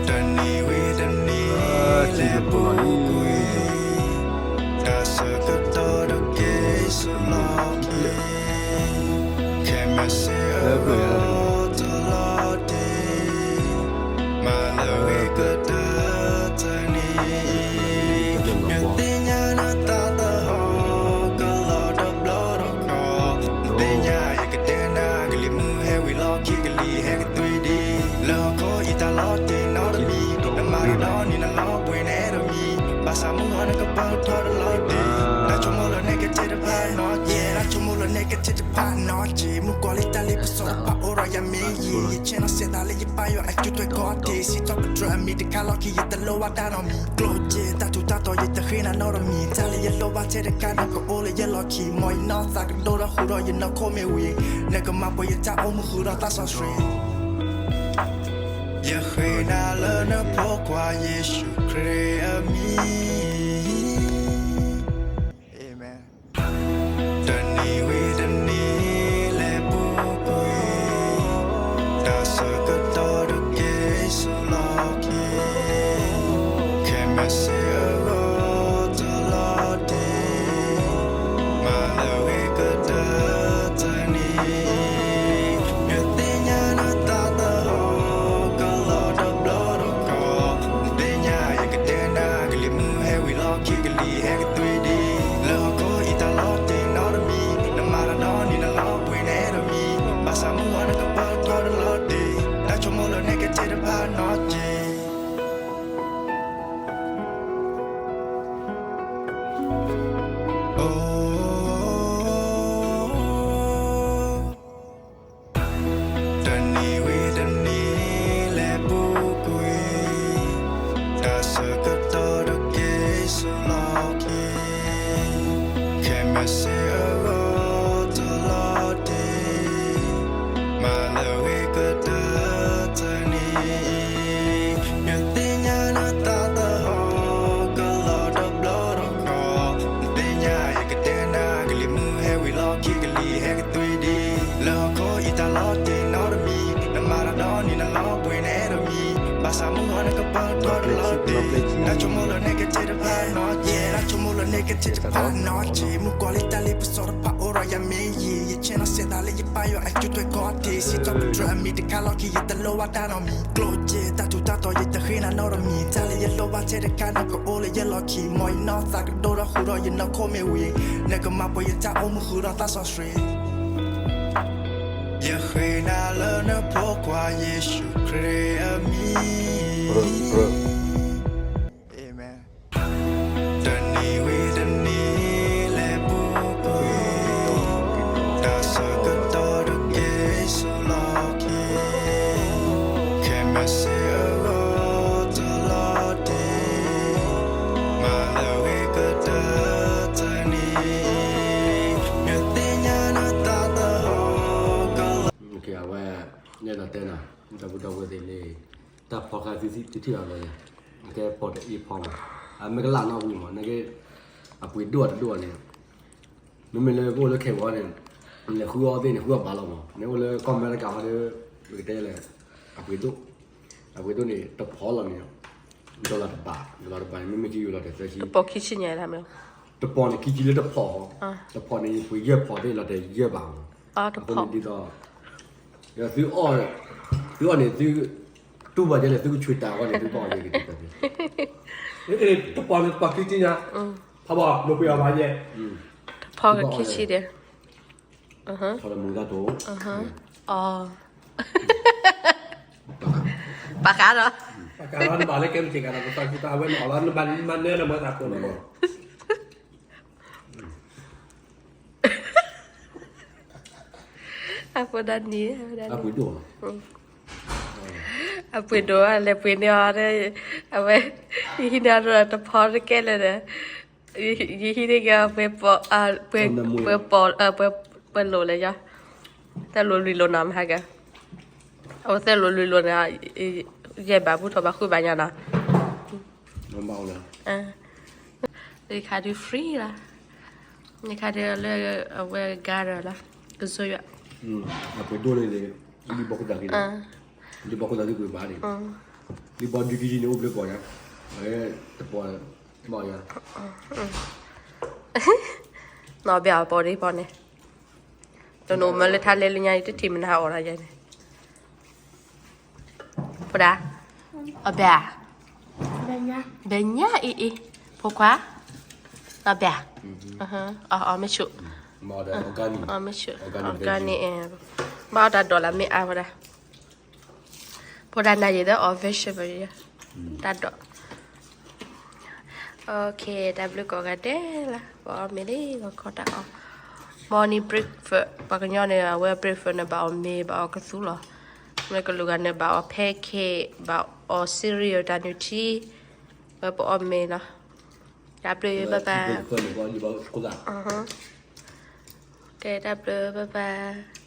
တနံၤဝံၤတနံၤလဲၤပူၤကွံာ်, တၢ်ဆၢကတီၢ်တက့ၢ်ဆိးလီၤက့ၤ, ခဲမုၢ်ဆ့ၣ်အဂီၢ်တလီၤတံၢ်, မၤလၢဂ့ၤကတၢၢ်တနံၤအံၤ, နသ့ၣ်ညါနသးသဟီၣ်ကလီၤတဘျီတခီၣ်, နသ့ၣ်ညါယကတဲနၤ ကလံၤမုၢ်ဟဲဝံၤလီၢ်ခံ ကလံၤဟဲကသွံဒံး, လၢဟီၣ်ခိၣ်အံၤတၢ်လီၤတံၢ်နီတမံၤ, နမၤတၢ်ဒီးနံၤနလီၤဘှံးနအဲၣ်တမံၤ, ဘၣ်ဆၣ်မုၢ်ဂီၤနကပၤထီၣ်တလီၤတံၢ်, တၢ်ဆိကမိၣ်လၢ negative တဖၣ်နီတက့ၢ်, တၢ်ဆိကမိၣ်လၢ negative တဖၣ်နီတက့ၢ်, မုၢ်ကီၤလံတၢ်လ့ပစီတဖၣ်အိၣ်ဒီးယၤမ့ၢ်ယံၤ, ယဆဲးနီၣ်စဲးသးလၢယပၢ်ယွၤအစုထွဲကီးတ့ၢ်, စံးထီၣ်ပတြၢၤအမံၤတခါလီၢ်ခံ ယတလိၣ်ဘၣ်တၢ်နီတမံၤ, ကျိၣ်စ့တၢ်ထူးတၢ်တီၤယတဃ့နၤနီတမံၤ, တၢ်လၢယလိၣ်ဘၣ်ထဲတခါ နကအိၣ်လၢယလီၢ်ခံ, မ်ယနီၢ်သးကဒိၣ်ဒီးဟူးဒီးယနီၢ်ခိမ့ၢ်ဝံၤ, နကမၤပှဲၤယတၢ်အိၣ်မူဃုာ်ဒီးသးစီဆှံ, ယဃ့နၤလၢနဖိခွါယ့ၣ်ၡူးခရံာ်အမံၤ Amen. တနံၤဝံၤတနံၤလဲၤပူၤကွံာ်, တၢ်ဆၢကတီၢ်တက့ၢ်ဆိးလီၤက့ၤ, ခဲမုၢ်ဆ့ၣ်အဂီၢ်တလီၤတံၢ်, မၤလၢဂ့ၤကတၢၢ်တနံၤအံၤ, နသ့ၣ်ညါနသးသဟီၣ်ကလီၤတဘျီတခီၣ်, နသ့ၣ်ညါယကတဲနၤ ကလံၤမုၢ်ဟဲဝံၤလီၢ်ခံ ကလံၤဟဲကသွံဒံး, လၢဟီၣ်ခိၣ်အံၤတၢ်လီၤတံၢ်နီတမံၤ, နမၤတၢ်ဒီးနံၤနလီၤဘှံးနအဲၣ်တမံၤ, ဘၣ်ဆၣ်မုၢ်ဂီၤနကပၤထီၣ်တလီၤတံၢ်, တၢ်ဆိကမိၣ်လၢ negative တဖၣ်နီတက့ၢ်. တနံၤဝံၤတနံၤလဲၤပူၤကွံာ်, တၢ်ဆၢကတီၢ်တက့ၢ်ဆိးလီၤက့ၤ, ခဲမုၢ်ဆ့ၣ်အဂီၢ်တလီၤတံၢ်, မၤလၢဂ့ၤကတၢၢ်တနံၤအံၤ, နသ့ၣ်ညါနသးသဟီၣ်ကလီၤတဘျီတခီၣ်, နသ့ၣ်ညါယကတဲနၤ ကလံၤမုၢ်ဟဲဝံၤလီၢ်ခံ ကလံၤဟဲကသွံဒံး, လၢဟီၣ်ခိၣ်အံၤတၢ်လီၤတံၢ်နီတမံၤ, နမၤတၢ်ဒီးနံၤနလီၤဘှံးနအဲၣ်တမံၤ, ဘၣ်ဆၣ်မုၢ်ဂီၤနကပၤထီၣ်တလီၤတံၢ်, တၢ်ဆိကမိၣ်လၢ negative တဖၣ်နီတက့ၢ်, တၢ်ဆိကမိၣ်လၢ negative တဖၣ်နီတက့ၢ်, မုၢ်ကီၤလံတၢ်လ့ပစီတဖၣ်အိၣ်ဒီးယၤမ့ၢ်ယံၤ, ယဆဲးနီၣ်စဲးသးလၢယပၢ်ယွၤအစုထွဲကီးတ့ၢ်, စံးထီၣ်ပတြၢၤအမံၤတခါလီၢ်ခံ ယတလိၣ်ဘၣ်တၢ်နီတမံၤ, ကျိၣ်စ့တၢ်ထူးတၢ်တီၤယတဃ့နၤနီတမံၤ, တၢ်လၢယလိၣ်ဘၣ်ထဲတခါ နကအိၣ်လၢယလီၢ်ခံ, မ်ယနီၢ်သးကဒိၣ်ဒီးဟူးဒီးယနီၢ်ခိမ့ၢ်ဝံၤ, နကမၤပှဲၤယတၢ်အိၣ်မူဃုာ်ဒီးသးစီဆှံ ယဃ့နၤလၢနဖိခွါယ့ၣ်ၡူးခရံာ်အမံၤ, Amen. တနံၤဝံၤတနံၤလဲၤပူၤကွံာ်, တၢ်ဆၢကတီၢ်တက့ၢ်ဆိးလီၤက့ၤ, ခဲမုၢ်ဆ့ၣ်အဂီၢ်တလီၤတံၢ်, မၤလၢဂ့ၤကတၢၢ်တနံၤအံၤ, နသ့ၣ်ညါနသးသဟီၣ်ကလီၤ အဝဲ နဲၣ်ဒီးတဲနၤ ဒီပုၢ်ဒီဝဲၢ်သ့ၣ်န့ၣ်, တၢ်ဖီခါသုထံၣ်အီၤလီၤ, ကဲဖီတအ့ၣ်ဖီမး, အမ့ၢ်ကလၢ်နီၣ်ဝံၤမး နက့ အပှ့ၤဒိၣ်အတဒိၣ်န့ၣ်, မ့မ့ၢ်လၢပအိၣ်လၢခဲဝီန့ၣ်, လဲၤဃုအီၣ်သ့ၣ်န့ၣ် ဃုအီၣ်ဘၣ်လီၤမး, နအိၣ်လၢကီၢ်အမဲရကၤဟီဒီး, ပကတဲလဲၣ်, အပှ့ၤဒိၣ်, အပှ့ၤဒိၣ်န့ၣ် တဖီလီၤန့ၣ်, ဒီလၣ်တဘး, ဒီလၣ်တဘးန့ၣ် မ့မ့ၢ်ကံယူၤလီၤတဲာ်သၢဆံ, တဖီန့ၣ်ခံဆံလၢတဖီ, တဖီန့ၣ် ပှ့ၤယဲၢ်ဖီသ့ၣ်လီၤတဲာ်ယဲၢ်ဘးမး, အဃိန့ၣ်ဒ်သိး သုအီၣ်, သုအီၣ်န့ၣ်သု, တူၢ်ဘၣ်ဒ်လဲၣ် သုကဆွံတၢ်အဂီၢ်န့ၣ် သုကအီၣ်က့ၤကတၢၢ်, တပီၤန့ၣ်တပီၤခံဆံညါ, ဖးဘီၣ် လိာ်ကွံာ်အီၤဘၣ်ယဲၢ်, တဖီခံဆံဒီး, ထီၣ်လၢမူတၢ်တိ, အီၤ, ပာ်ကါဒီး, ပာ်ကါဒီးနဘၣ်လၢကဲမ့ၢ်က့ၤကါဒီး ပတၢ်ကူတၢ်ဝဲန့ၣ်အီၤလီၤ နဘၣ်မၤနၢၤလၢမၤသးဖိန့ၣ်မး အဖိဒၣ်နံၤ, အပှ့ၤဒိၣ်, အပှ့ၤဒိၣ် လဲၤပှ့ၤန့ၢ်အီၤ, အဝဲ, ယဟံးန့ၢ်အီၤတဖီတကဲလၢာ်ဒီး, ယဟံးန့ၢ်က့ၤအီၤ, ပှဲၤ, ပှဲၤလိာ်လဲၣ်ယီၤ, သၢလိာ်လွံၢ်လိာ်နီၤမဟါက, အဝဲသၢလိာ်လွံၢ်လိာ်န့ၣ်, ယဲၢ်ဘးဘူၣ်ထီၣ်ဘၣ်ဃုဘးညါနီၤ ယခါဒုး free လီၤ, ယခါဒုးလၢအဝဲ garden လီၤ, ကစိယွၤ အပှဲၤဒိၣ်န့ၣ်န့ၣ် လံဘီခိၣ်သးဂ့ၤန့ၣ်, လံဘီခိၣ်သးဂ့ၤပှ့ၤဘၣ်န့ၣ်, လံဘီဒုကံယံန့ၣ်အိၣ်ဘျုးကိးညါ, တပီၤ, ဘၣ်ယါ, နီၢ်ဘၣ်အပီၤဒ်ပီၤန့ၣ်, တနီၢ်မၢလၢထါလဲလၢညါ ယတထံၣ်မနုၤဟးအီၣ်တၢ်ယါန့ၣ် ဖိဒါ, အီၣ်ဘၣ်, ဘဲညါအံၤအံၤ, ဖိခွါ, အီၣ်ဘၣ်, အီၣ်မ့ၢ်ဆူၣ်, အီၣ်မ့ၢ်ဆူၣ်, အီၣ်ဂၤန့ၣ်, ဘၣ်အီၣ်တၢ်ဒိးလၢမ့ၢ်အါဖိဒါ, ဖိဒါနၤယံၤဒီးအီၣ် vegetable တၢ်ဒိး OK တၢ်ဘျုးကိးဂၤဒဲးလီၤ, ပအီၣ်မ့ၤလံ ဂီၤခီတၢ်အီၣ်, morning breakfast ပှၤကညီန့ၣ် အဝဲ breakfast န့ၣ် ဘၣ်အီၣ်မ့ၤ ဘၣ်အီၣ်ကသူလီၤ, မ့ၢ်ကလူးဂၤန့ၣ် ဘၣ်အီၣ် pancake ဘၣ်အီၣ် cereal တၢ်နုၢ်ထံ, ဝဲပအီၣ်မ့ၤလီၤ, တၢ်ဘျုး bye bye, ကဲတၢ်ဘျုး bye bye.